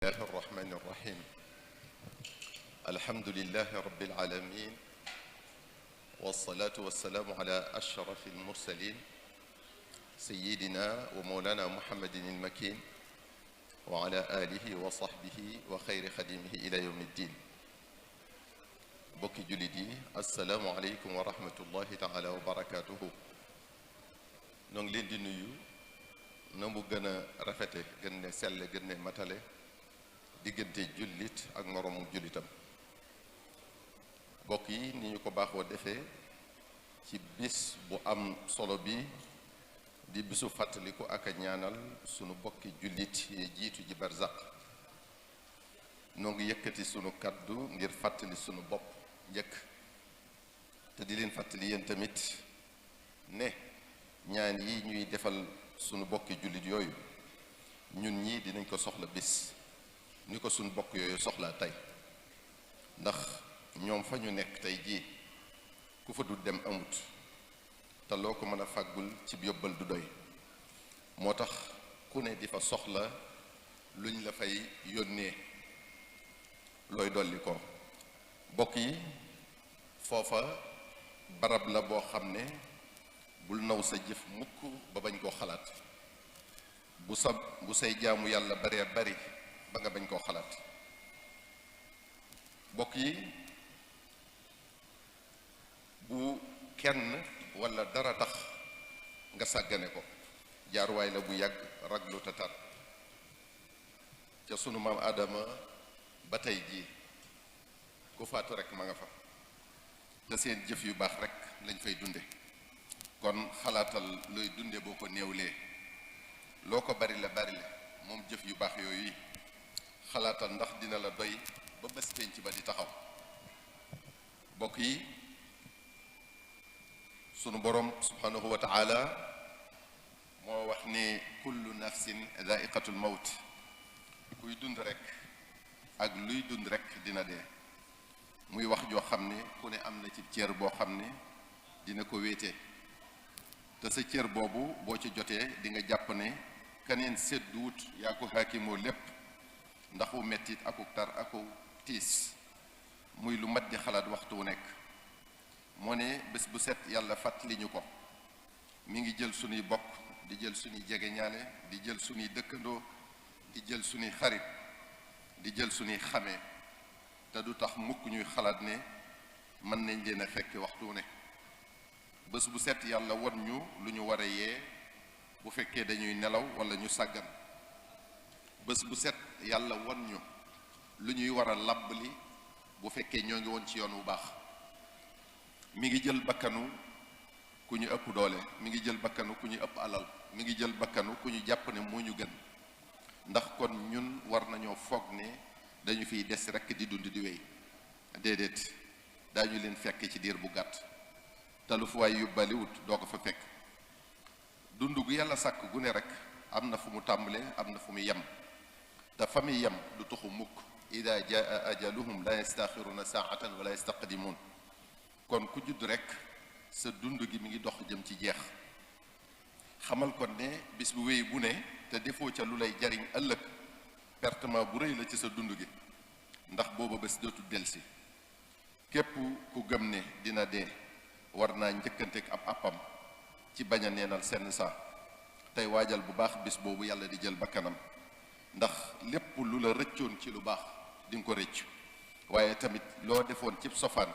الله الرحمن الرحيم الحمد لله رب العالمين والصلاة والسلام على أشرف المرسلين سيدنا ومولانا محمد المكين وعلى آله وصحبه وخير خديمه إلى يوم الدين بوكي جلدي السلام عليكم ورحمة الله تعالى وبركاته نونغلين دي نيو نمو غنا رافته غن سل غن ماتالي diggante jullit ak moroomu jullitam bokk yi ni ñu ko baaxoo defee ci bis bu am solo bi di bisu fàttaliku ak a ñaanal sunu bokki jullit yi jiitu ji barzaq noo ngi yëkkati sunu kaddu ngir fàttali sunu bopp njëkk te di leen fàttali yéen tamit ne ñaan yi ñuy defal sunu bokki jullit yooyu ñun ñii dinañ ko soxla bis ni ko suñ bokk yooyu soxlaa tey ndax ñoom fa ñu nekk tey jii ku fa du dem amut te loo ko mën a fàggul ci yóbbal du doy moo tax ku ne di fa soxla luñ la fay yónnee looy dolli ko bokk yi foofa barab la boo xam ne bul naw sa jëf mukk ba bañ koo xalaat bu say jaamu yàlla baree bari ba nga bañ koo xalaat bokk yi bu kenn walla dara tax nga sàggane ko jaaruwaay la bu yàgg raglu tatar ca sunu maam Aadama ba tey jii ku faatu rekk ma nga fa te seen jëf yu baax rekk lañ fay dunde kon xalaatal looy dunde boo ko néewlee loo ko bari la moom jëf yu baax yooyu yi xalaatal ndax dina la doy ba bés penc ba di taxaw bokk yi sunu borom subhanahu wa taala moo wax ne kullu nafsin dha'iqatul mawt kuy dund rek ak luy dund rek dina dee muy wax joo xam ne ku ne am na ci cër boo xam ne dina ko wéete te sa cër boobu boo ci jotee di nga jàpp ne keneen sedduwut yaa ko xaakimoo lépp ndaxu mettit aku tar aku tiis muy lu mat di xalaat waxtu wu nekk moo ne bés bu set yàlla fàttali ñu ko mi ngi jël sunuy bokk di jël sunuy jegeñaale di jël sunuy dëkkandoo di jël sunuy xarit di jël sunuy xamee te du tax mukk ñuy xalaat ne mën nañ leen a fekk waxtu wu ne bés bu set yàlla won ñu lu ñu war a yee bu fekkee dañuy nelaw walla ñu sàggan bés bu set yàlla won ñu lu ñuy war a làbbali bu fekkee ñoo ngi woon ci yoon wu baax mi ngi jël bakkanu ku ñu ëpp doole mi ngi jël bakkanu ku ñu ëpp alal mi ngi jël bakkanu ku ñu jàpp ne moo ñu gën ndax kon ñun war nañoo foog ne dañu fiy des rekk di dund di wéy déedéet daañu leen fekk ci diir bu gàtt te lu fu waay yóbbaliwut doo ko fa fekk dund gu yàlla sàkk gu ne rekk am na fu mu tàmbalee am na fu mu yem te fa muy yem du tuxu mukk ida jaa ajaluhum la yastaxiruna saatan wala yastaqdimun kon ku judd rekk sa dund gi mi ngi dox jëm ci jeex xamal kon ne bis bu wéy bu ne te defoo ca lu lay jariñ ëllëg pertement bu rëy la ci sa dund gi ndax booba bés dootu delsi képp ku gëm ne dina dee war naa njëkkanteeg ab appam ci bañ a neenal senn saa tey waajal bu baax bis boobu yàlla di jël bakkanam ndax lépp lu la rëccoon ci lu baax di nga ko rëccu waaye tamit loo defoon ci sofaan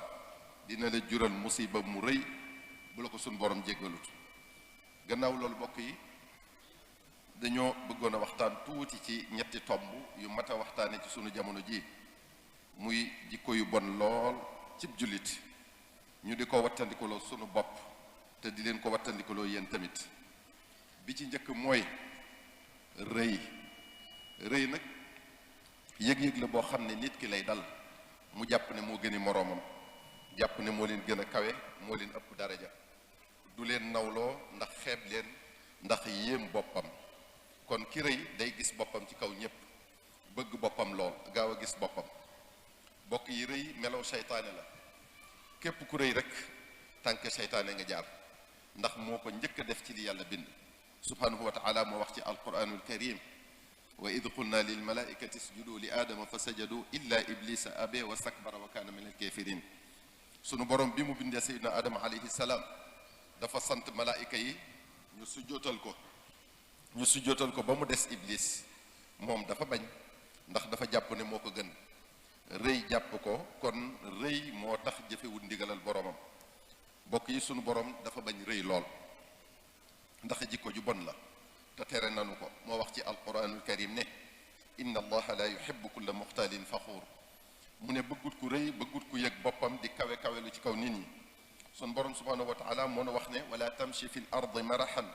dina la jural musiba mu rëy bu la ko suñ borom jéggalut gannaaw loolu bokk yi dañoo bëggoon a waxtaan tuuti ci ñetti tomb yu mat a waxtaane ci sunu jamono ji muy jikko yu bon lool cib jullit ñu di ko wattandikuloo sunu bopp te di leen ko wattandikuloo yéen tamit bi ci njëkk mooy rëy nag yëg-yëg la boo xam ne nit ki lay dal mu jàpp ne moo gëni moroomam jàpp ne moo leen gën a kawe moo leen ëpp daraja du leen nawloo ndax xeeb leen ndax yéem boppam kon ki rëy day gis boppam ci kaw ñépp bëgg boppam lool gaaw a gis boppam bokk yi rëy melow seytaane la képp ku rëy rek tànk seytaane nga jaar ndax moo ko njëkk a def ci li yàlla bind subhanahu wa taala moo wax ci alquranul karim wa id qulna lil malaikati isjudu li aadama fa sajadu illa iblisa abe wa stakbara wa kaana min al kafirin sunu borom bi mu bindee sayyidina Adama alayhi salaam dafa sant malaayika yi ñu sujjootal ko ba mu des iblis moom dafa bañ ndax dafa jàpp ne moo ko gën rëy jàpp ko kon rëy moo tax jëfewul ndigalal boromam bokk yi sunu borom dafa bañ rëy lool ndax jikko ju bon la te tere nanu ko moo wax ci alquranul karim ne inna allaha la yuhibbu kulla muxtaalin faxuur mu ne bëggut ku rëy bëggut ku yëg boppam di kawe kawelu ci kaw nit ñi sun borom subhanahu wa taala moo na wax ne wala tamshi fi l ardi marahan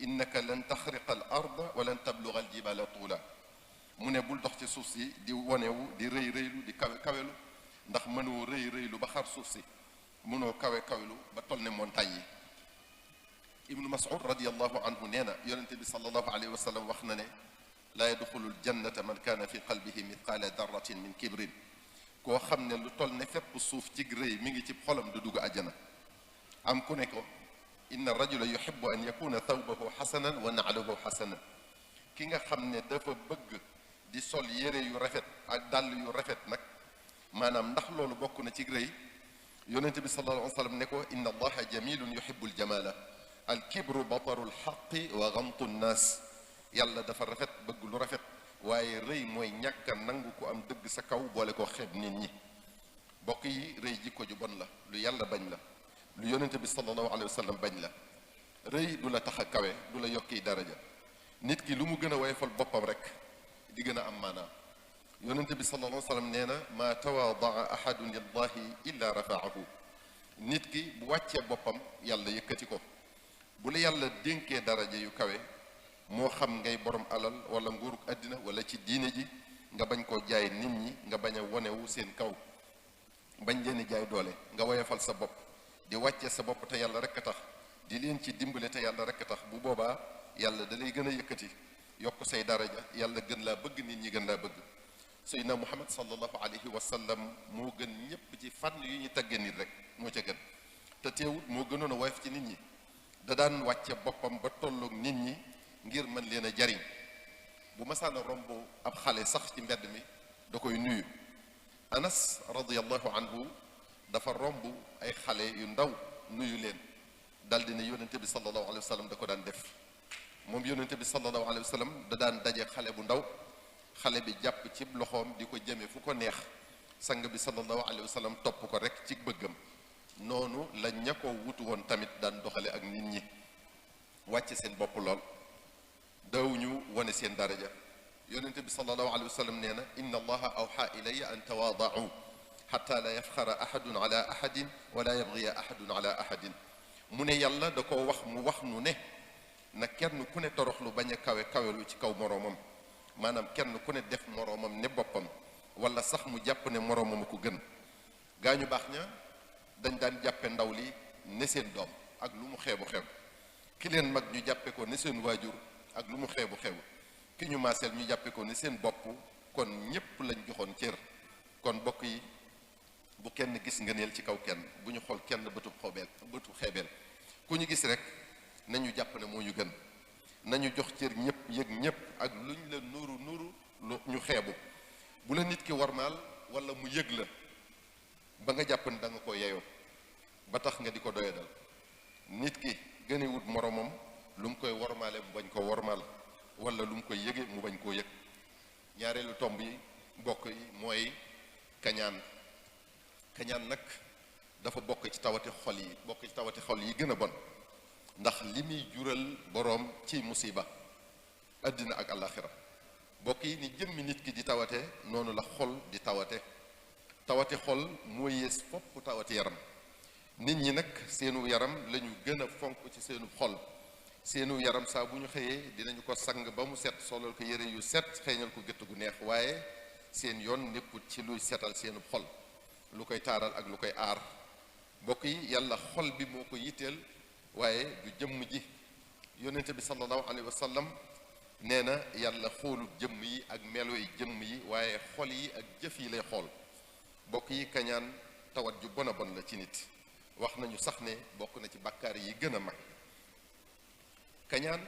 innaka lan taxriqa al arda wa lan tabluga al jibala tuula mu ne bul dox ci suuf si di wonewu di rëy rëylu di kawe kawelu ndax mënoo rëy rëylu ba xar suuf si mënoo kawe kawelu ba toll ne montagne yi ibnu mas'ud radiallahu anhu nee na yonente bi sallallahu alayhi wa sallam wax na ne laa yadxulul jannata man kaana fi qalbihi mithqaala darratin min kibrin koo xam ne lu toll ne fépp suuf ci rëy mi ngi ci xolam du dugg àjjana am ku ne ko inna rajula yuhibbu an yakuna thawbahu xasanan wa na'luhu xasanan ki nga xam ne dafa bëgg di sol yére yu rafet ak dàll yu rafet nag maanaam ndax loolu bokk na ci rëy yonente bi sallallahu alayhi wa sallam ne ko inna allaha jamilun yuhibbul jamala al kibru batarul xaqi wa gamtu nnaas yàlla dafa rafet bëgg lu rafet waaye rëy mooy ñàkk a nangu ko am dëgg sa kaw boole ko xeeb nit ñi bokk yi rëy jikko ju bon la lu yàlla bañ la lu yonente bi sallallahu alayhi wa sallam bañ la rëy du la tax a kawe du la yokki daraja nit ki lu mu gën a woyofal boppam rek di gën a am maanaam yonente bi sallallahu alayhi wa sallam nee na maa tawaadaa ahadun lillahi illa rafaahu nit ki bu wàccee boppam yàlla yëkkati ko bu la yàlla dénkee daraja yu kawe moo xam ngay borom alal wala nguuruk àddina wala ci diine ji nga bañ koo jaay nit ñi nga bañ a wonewu seen kaw bañ leen jaay doole nga woyofal sa bopp di wàcce sa bopp te yàlla rek a tax di leen ci dimbale te yàlla rek a tax bu boobaa yàlla da lay gën a yëkkati yokk say daraja yàlla gën laa bëgg nit ñi gën laa bëgg Seydina Muhammad sallallahu alayhi wa sallam moo gën ñépp ci fànn yu ñu tagge nit rek moo ca gën te teewut moo gënoon a woyof ci nit ñi da daan wàcce boppam ba tolloog nit ñi ngir mën leen a jariñ bu masaana romb ab xale sax ci mbedd mi da koy nuyu Anas radiyallahu anhu dafa romb ay xale yu ndaw nuyu leen daldi ne yonente bi sallallahu alayhi wa sallam da ko daan def moom yonente bi sallallahu alayhi wa sallam da daan daje xale bu ndaw xale bi jàpp ci loxoom di ko jëme fu ko neex sang bi sallallahu alayhi wa sallam topp ko rek ci bëggam noonu la ña ko wutu woon tamit daan doxale ak nit ñi wàcce seen bopp lool daw ñu wane seen daraja yonente bi sallallahu alayhi wa sallam nee na inna allaha awxa ilayya an tawaadau xata la yafxara ahadun ala ahadin wala yabgiya ahadun ala ahadin mu ne yàlla da ko wax mu wax nu ne na kenn ku ne toroxlu bañ a kawe kawelu ci kaw moroomam maanaam kenn ku ne def moroomam ne boppam wala sax mu jàpp ne moroomam ko gën gaa ñu baax ña dañ daan jàppe ndaw li ne seen doom ak lu mu xeebu xeebu ki leen mag ñu jàppe ko ne seen waajur ak lu mu xeebu xeebu ki ñu maaseel ñu jàppe ko ne seen bopp kon ñépp lañ joxoon cër kon bokk yi bu kenn gis ngëneel ci kaw kenn bu ñu xool kenn bëtu xeebeel ku ñu gis rek nañu jàpp ne moo ñu gën nañu jox cër ñëpp yëg ñëpp ak luñ la nuru ñu xeebu bu la nit ki warmaal wala mu yëg la ba nga jàpp ne da nga ko yeyoo ba tax nga di ko doyadal nit ki gën a wut moromam lu mu koy wormaale mu bañ ko wormaal wala lu mu koy yëge mu bañ koo yëg ñaareelu tomb yi mbokk yi mooy kañaan nag dafa bokk ci tawati xol yi gën a bon ndax li muy jural boroom ci musiba àddina ak àllaaxira bokk yi ni jëmmi nit ki di tawate noonu la xol di tawate xol moo yées fopp tawati yaram nit ñi nag seenu yaram lañu gën a fonk ci seenu xol seenu yaram saa bu ñu xëyee dinañu ko sang ba mu set solal ko yére yu set xeeñal ko gétt gu neex waaye seen yoon nekkul ci luy setal seenu xol lu koy taaral ak lu koy aar mbokk yi yàlla xol bi moo ko yitteel waaye du jëmm ji yonente bi sallallahu alayhi wa sallam nee na yàlla xoolul jëmm yi ak melo yi jëmm yi waaye xol yi ak jëf yi lay xool mbokk yi kañaan tawat ju bon a bon la ci nit wax nañu sax ne bokk na ci bàkkaar yi gën a mag kañaan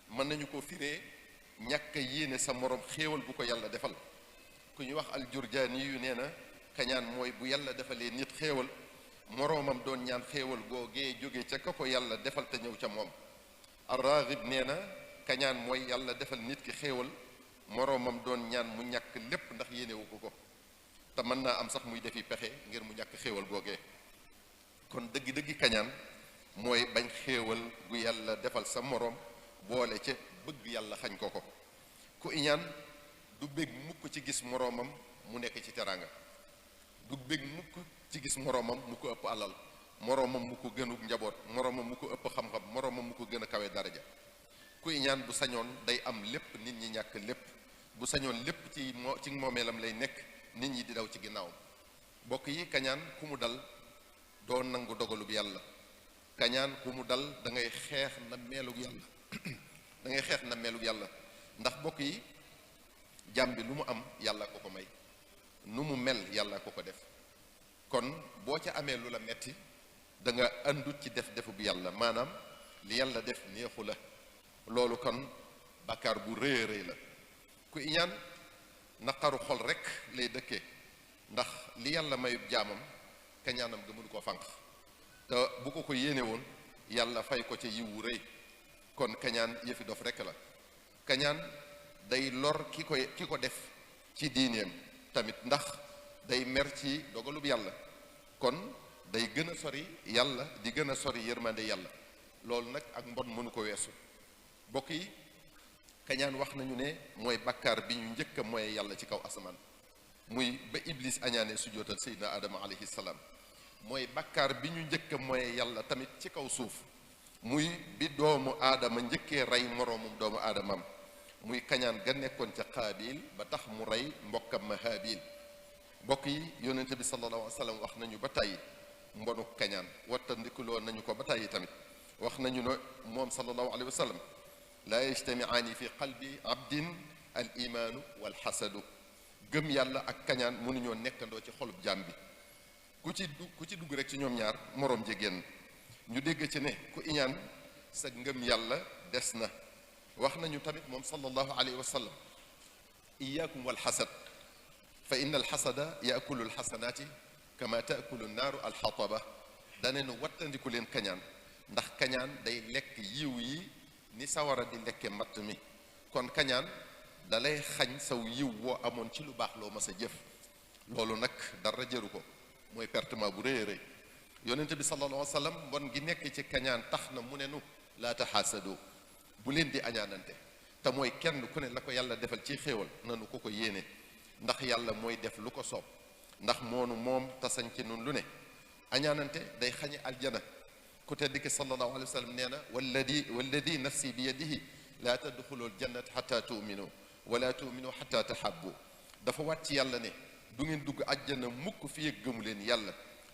mën nañu ko firee ñàkk a yéene sa morom xéewal bu ko yàlla defal ku ñu wax aljurjaani yu nee na kañaan mooy bu yàlla defalee nit xéewal moroomam doon ñaan xéewal googee jóge ca ka ko yàlla defal te ñëw ca moom ar-Raghib nee na kañaan mooy yàlla defal nit ki xéewal moroomam doon ñaan mu ñàkk lépp ndax yéenewu ko te mën naa am sax muy defi pexe ngir mu ñàkk xéewal googee kon dëggi kañaan mooy bañ xéewal gu yàlla defal sa moroom boole ca bëgg yàlla xañ ko ku iñaan du bég mukk ci gis moroomam mu nekk ci teraanga du bég mukk ci gis moroomam mu ko ëpp alal moroomam mu ko gënu njaboot moroomam mu ko ëpp xam-xam moroomam mu ko gën a kawe daraja ku iñaan bu sañoon day am lépp nit ñi ñàkk lépp bu sañoon lépp ci moomeelam lay nekk nit ñi di daw ci ginnaawam bokk yi kañaan ku mu dal doo nangu dogalub yàlla kañaan ku mu dal da ngay xeex na meelug yàlla da ngay xeex na meelug yàlla ndax bokk yi jàmm bi lu mu am yàlla ko ko may nu mu mel yàlla ko ko def kon boo ca amee lu la metti da nga àndut ci defu bu yàlla maanaam li yàlla def neexu la loolu kon bàkkaar bu rëy a rëy la ku iñaan naqaru xol rekk lay dëkkee ndax li yàlla mayub jaamam kañaanam ga mënu ko fànq te bu ko yéene woon yàlla fay ko ca yiwu rëy kon kañaan yëfi dof rekk la kañaan day lor ki ko def ci diineem tamit ndax day mer ci dogalub yàlla kon day gën a sori yàlla di gën a sori yërmande yàlla loolu nag ak mbon mënu ko weesu bokk yi kañaan wax nañu ne mooy bàkkaar bi ñu njëkk a mooy yàlla ci kaw asamaan muy ba iblis añaane sujjóotal seydina adama alayhi salaam mooy bàkkaar bi ñu njëkk a mooy yàlla tamit ci kaw suuf muy bi doomu aadama njëkkee rey moroomum doomu aadamam muy kañaan ga nekkoon ca Qaabil ba tax mu rey mbokkam ma Haabil mbokk yi yonente bi sallallahu alayhi wa sallam wax nañu ba tàyyi mbonu kañaan wattandikuloo nañu ko ba tàyyi tamit wax nañu ne moom sallallahu alayhi wa sallam laa yajtamiaani fi qalbi abdin al imaanu wal xasadu gëm yàlla ak kañaan mënuñoo nekkandoo ci xolub jaam bi ku ci dugg rek ci ñoom ñaar moroom ji génn ñu dégg ci ne ku iñaan sa ngëm yàlla des na wax nañu tamit moom sallallahu alayhi wa sallam iyaakum wal xasad fa inna al xasada yaakulu al xasanaati kama taakulu naaru al xataba danenu wattandiku leen kañaan ndax kañaan day lekk yiw yi ni sawara di lekke matt mi kon kañaan dalay xañ saw yiw woo amoon ci lu baax loo mas a jëf loolu nag dara jëru ko mooy pertement bu rëy a rëy yonente bi sallallahu alayhi wa sallam mbon gi nekk ci kañaan tax na mu ne nu laa taxaasadu bu leen di añaanante te mooy kenn ku ne la ko yàlla defal ci xéewal nanu ko yéene ndax yàlla mooy def lu ko soob ndax moonu moom tasañ ci nun lu ne añaanante day xañe aljana ku tedd ki sallallahu alayhi wa sallam nee na walladi nafsi bi yadihi laa tadxulul jannata xata tuuminu wala tuuminu xata tahabbu dafa wàcc ci yàlla ne du ngeen dugg àjjana mukk fi ak gëmu leen yàlla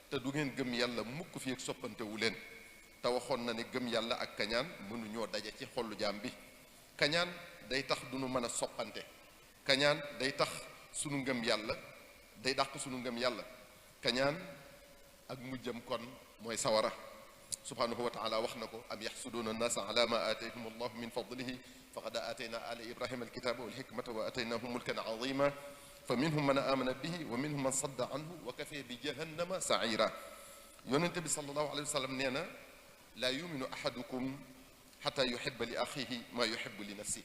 te du ngeen gëm yàlla mukk fi ak soppantewu leen te waxoon na ne gëm yàlla ak kañaan mënuñoo daje ci xollu jaam bi kañaan day tax du nu mën a soppante kañaan day tax sunu ngëm yàlla day dàq sunu ngëm yàlla kañaan ak mujjam kon mooy sawara subhanahu wa taala wax na ko am yaxsuduuna annaasa ala ma aatayhum allahu min fadlihi faqad aatayna ala ibrahima alkitaba walhikmata wa ataynahum mulkan azima fa minhum man amana bihi wa minhum man sadda anhu wa kafe bi jahannama saira yonente bi sallallahu alayhi wa sallam nee na laa yuminu ahadukum xata yuhibba li axihi maa yuhibbu li nafsi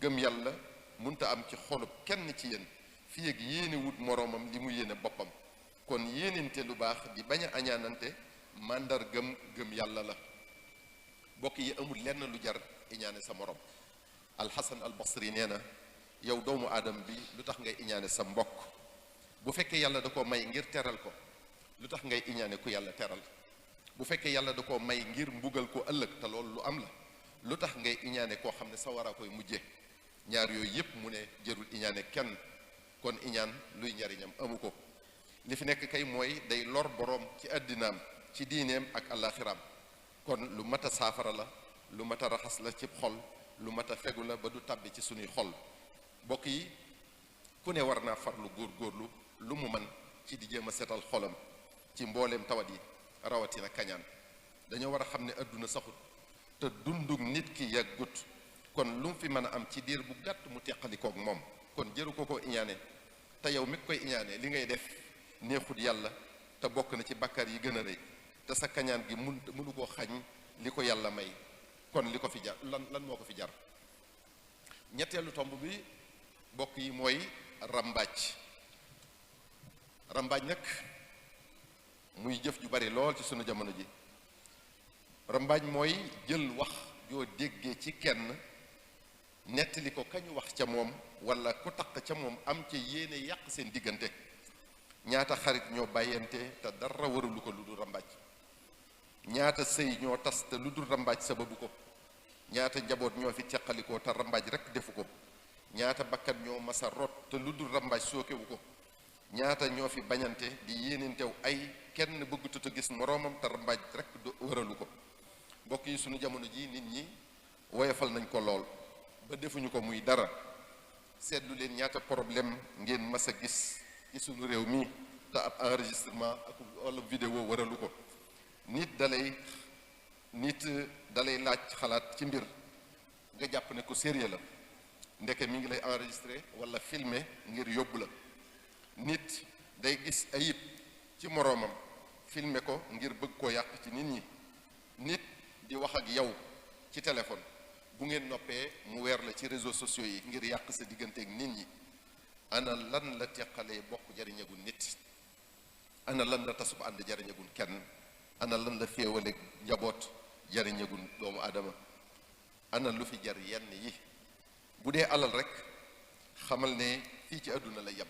gëm yàlla munta am ci xolub kenn ci yéen fii ak yéene wut moroomam li mu yéene boppam kon yéenente lu baax di bañ a añaanante màndar gëm yàlla la bokk yi amul lenn lu jar iñaane sa morom alxasan al basri nee na yow doomu aadama bi lu tax ngay iñaane sa mbokk bu fekkee yàlla da koo may ngir teral ko lu tax ngay iñaane ku yàlla teral bu fekkee yàlla da koo may ngir mbugal ko ëllëg te loolu lu am la lu tax ngay iñaane koo xam ne sa war a koy mujje ñaar yooyu yépp mu ne jërul iñaane kenn kon iñaan luy njariñam amu ko li fi nekk kay mooy day lor boroom ci àddinaam ci diineem ak àllaaxiraam kon lu mat a saafara la lu mat a raxas la ci xol lu mat a fegu la ba du tàbbi ci sunuy xol bokk yi ku ne war naa farlu góorgóorlu lu mu man ci di jéem a setal xolam ci mbooleem tawat yi rawatina kañaan dañoo war a xam ne àdduna saxut te dundug nit ki yàggut kon lu mu fi mën a am ci diir bu gàtt mu teqalikoog moom kon jëru ko iñaane te yow mi koy iñaane li ngay def neexut yàlla te bokk na ci bàkkaar yi gën a rëy te sa kañaan gi mënu koo xañ li ko yàlla may kon li ko fi jar lan moo ko fi jar. ñetteelu tomb bi bokk yi mooy rambaaj nag muy jëf ju bari lool ci sunu jamono ji. rambaaj mooy jël wax joo déggee ci kenn nettali ko kañu wax ca moom walla ku taq ca moom am ca yéene yàq seen diggante. ñaata xarit ñoo bàyyante te dara waralu ko lu dul rambaaj, ñaata sëy ñoo tas te lu dul rambaaj sababu ko, ñaata njaboot ñoo fi teqalikoo te rambaaj rekk defu ko, ñaata bakkat ñoo masa rot te lu dul rambaaj sookewu ko, ñaata ñoo fi bañante di yéenentew ay kenn bëggatut a gis moroomam te rambaaj rekk waralu ko. mbokk yi sunu jamono ji nit ñi woyofal nañ ko lool ba defuñu ko muy dara. seetlu leen ñaata problème ngeen mas a gis ci sunu réew mi te ab enregistrement ak walla vidéo waralu ko. nit dalay laaj xalaat ci mbir nga jàpp ne ko sérieux la ndeke mi ngi lay enregistré walla filmer ngir yóbbu la. nit day gis ayib ci moroomam filmer ko ngir bëgg koo yàq ci nit ñi. nit di wax ak yow ci téléphone bu ngeen noppee mu weer la ci réseaux sociaux yi ngir yàq sa diggante ak nit ñi. ana lan la teqalee bokk jariñagul nit? ana lan la tasub ànd jariñagul kenn? ana lan la féewale njaboot jariñagul doomu aadama? ana lu fi jar yenn yi? bu dee alal rek xamal ne fii ci àdduna la yem,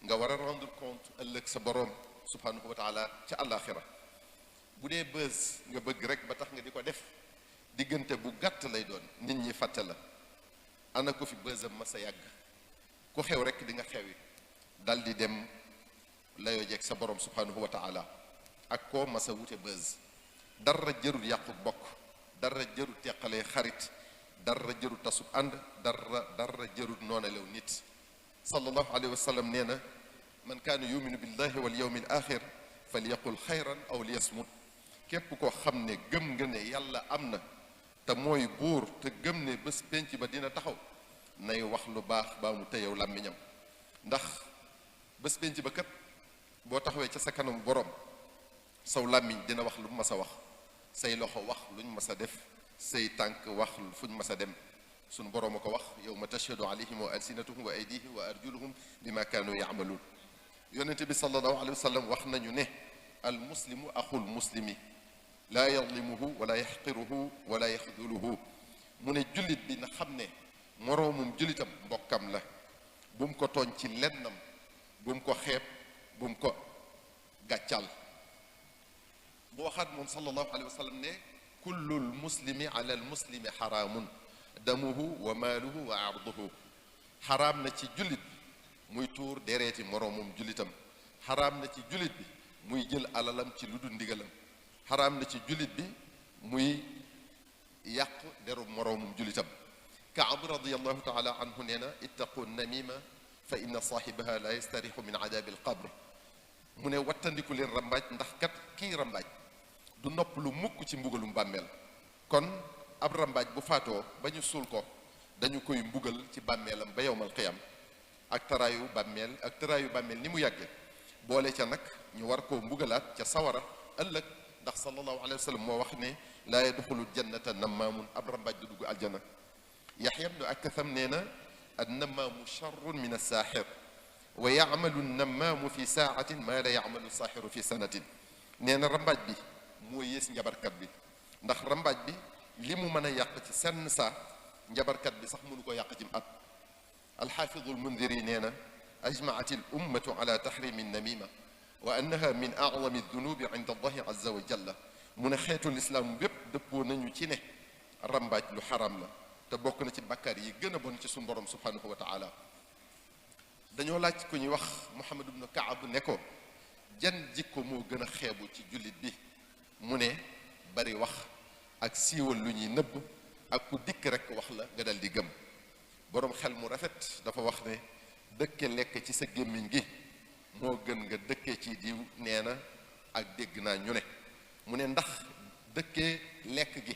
nga war a rendre compte ëllëg sa boroom subhanahu wa taala ca àllaaxira. bu dee bës nga bëgg rek ba tax nga di ko def, diggante bu gàtt lay doon, nit ñi fàtte la. ana ko fi bësam ma sa yàgg, ku xew rek di nga xewi dal di dem layoo jeeg sa borom subhanahu wa taala. ak koo ma sa wute bës, dara jërul yàqu bokk, dara jërul teqalee xarit, dara jërul tasub ànd, dara jërul noonalew nit. sallallahu alayhi wa sallam nee na man kaana yuminu billahi wal yawmil axir falyaqul xayran aw liyasmut. képp koo xam ne gëm nga ne yàlla am na te mooy buur te gëm ne bés penc ba dina taxaw, nay wax lu baax baa mu tëyew làmmiñam. ndax bés penc ba kat boo taxawee ca sa kanam borom, saw làmmiñ dina wax lu mu mas a wax, say loxo wax luñ mas a def, say tànk wax fuñ mas a dem. sunu borom a ko wax, yawma tashhadu alayhim wa alsinatuhum wa aydihim wa arjuluhum bima kaanu ya'maluun. yonente bi sallallahu alayhi wa sallam wax nañu ne al muslimu axul muslimi laa yadlimuhu wala yaxqiruhu wala yaxduluhu. mu ne jullit bi na xam ne moroomum jullitam mbokkam la, bu mu ko tooñ ci lennam, bu mu ko xeeb, bu mu ko gàccal. mu waxaat moom sallallahu alayhi wa sallam ne kullul muslimi ala al muslimi xaraamun damuhu wa maaluhu wa arduhu. xaraam na ci jullit bi muy tuur dereeti moroomum jullitam, xaraam na ci jullit bi muy jël alalam ci lu dul ndigalam, xaraam na ci jullit bi muy yàq deru moroomum jullitam. Kaab radiyallahu taala anhu nee na ittaqu namima fa inna saahibaha la yastarixu min adabi alqabr. mu ne wattandiku leen rambaaj ndax kat kii rambaaj du nopp lu mukk ci mbugalum bàmmeel. kon ab rambaaj bu faatoo ba ñu suul ko dañu koy mbugal ci bàmmeelam ba yowmal qiyam ak taraayu bàmmeel ni mu yàgge, boole ca nag ñu war koo mbugalaat ca sawara ëllëg. ndax sallallahu alayhi wa sallam moo wax ne laa yadxulu jannata nammaamun, ab rambaaj du dugg aljana. yaxya bnu akatham nee na an nammaamu charrun min assaaxir wa yacmalu nammaamu fi saacatin maa la yacmalu saaxiru fi sanatin. nee na rambaaj bi moo yées njabarkat bi, ndax rambaaj bi li mu mën a yàq ci senn saa, njabarkat bi sax mënu ko yàq ci at. alxaafidu almundiri nee na ajmaat al ummatu ala taxrimi namima wa annaha min acdami dunubi inda allahi azza wa jalla. mu ne xeetu lislaam bépp dëppoo nañu ci ne rambaaj lu xaram la te bokk na ci bàkkaar yi gën a bon ci suñu borom subhanahu wa taala. dañoo laaj ku ñuy wax Muhammad ibnu Kaab ne ko jan jikko moo gën a xeebu ci jullit bi? mu ne bari wax ak siiwal lu ñuy nëbb ak ku dikk rek wax la nga dal di gëm. boroom xel mu rafet dafa wax ne dëkke lekk ci sa gémmiñ gi moo gën nga dëkkee ci diw nee na ak dégg naa ñu ne. mu ne ndax dëkkee lekk gi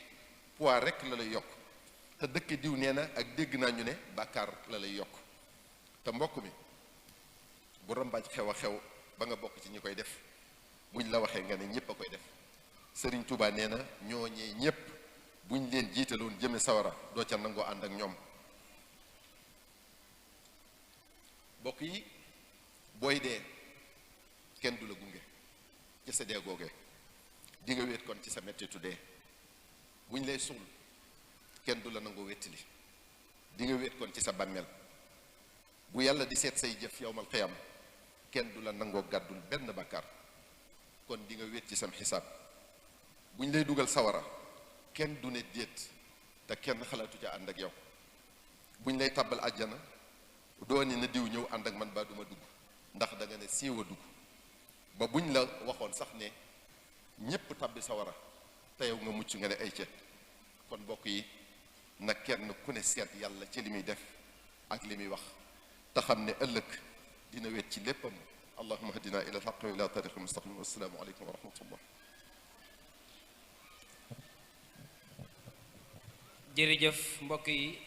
poids rek la lay yokk, te dëkk diw nee na ak dégg naa ñu ne bàkkaar la lay yokk te mbokk mi bu rambaaj xew a xew ba nga bokk ci ñi koy def buñ la waxee nga ne ñépp a koy def Sëriñ Tuubaa nee na ñooñee ñépp buñ leen jiitaloon jëme sawara doo ca nangoo ànd ak ñoom bokk yi booy dee kenn du la gunge ci sa dee googee di nga wéet kon ci sa mettitu dee buñ lay suul kenn du la nangoo wettili di nga wéet kon ci sa bàmmeel bu yàlla di seet say jëf yowmal xiyam kenn du la nangoo gàddul benn bàkkaar kon di nga wéet ci sam xisaab buñ lay dugal sawara kenn du ne déet te kenn xalaatu ca ànd ak yow buñ lay tàbbal àjjana doo ni na diw ñëw ànd ak man baa duma dugg ndax da nga ne siiw a dugg ba buñ la waxoon sax ne ñépp tàbbi sawara te yow nga mucc nga ne ay cet kon bokk yi nag kenn ku ne seet yàlla ci li muy def ak li muy wax te xam ne ëllëg dina wet ci léppam allahumma hadina ila alhaq wa ila tariqil mustaqim wassalaamu aleykum wa rahmatullah jërëjëf mbokk yi